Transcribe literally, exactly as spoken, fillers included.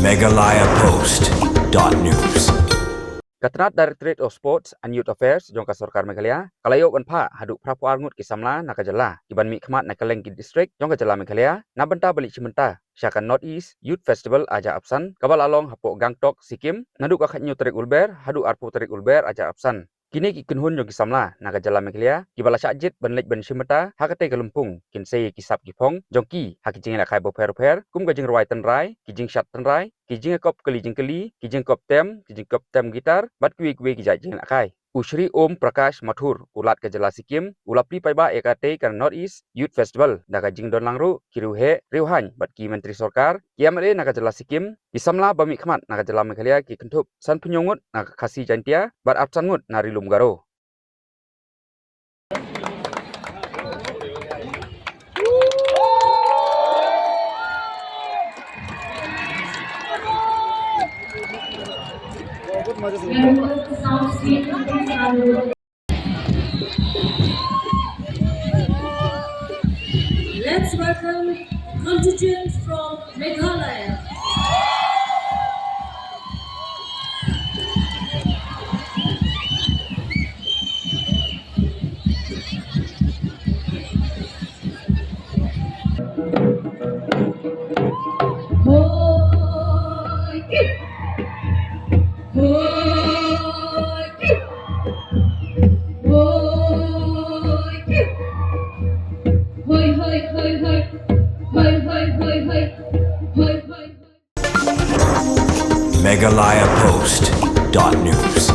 Meghalaya Post dot news. Ka tnad Directorate of Sports and Youth Affairs jong ka sorkar Meghalaya ka la ïoh ban phah haduh phra phew ar ngut ki samla na ka jylla ki ban mih khmat na kylleng ki district jong ka jylla Meghalaya na bynta ban leit shim bynta sha ka North East Youth Festival ar hajar arphew san kaba la long hapoh Gangtok, Sikkim, naduh ka khathynñiew tarik Lber haduh arphew tarik Lber ar hajar arphew san. Kine ki kynhun jong ki samla na ka jylla Meghalaya kiba la shah jied ban leit ban shim bynta ha katei ka lympung kin sei ïa ki sap ki phong jong ki ha ki jingïalehkai bapher bapher kum ka jingrwai tynrai, ki jingshad tynrai, ki jingïakop kali jingkylli, ki jingkop tem, ki jingkop tem guitar bad kiwei kiwei ki jait jingïalehkai. U Shri Om Prakash Mathur, u Lat ka jylla Sikkim, u la plie paidbah ïa katei ka North East Youth Festival da ka jingdon lang ruh ki riewheh riewhaiñ bad ki myntri sorkar, ki M L A na ka jylla Sikkim, ki samla ba mih khmat na ka jylla Meghalaya ki kynthup sanphew hynñiew ngut na ka Khasi Jaintia bad arphew san ngut na Ri Lum Garo. Let's welcome contingent from Meghalaya. Meghalaya Post dot news.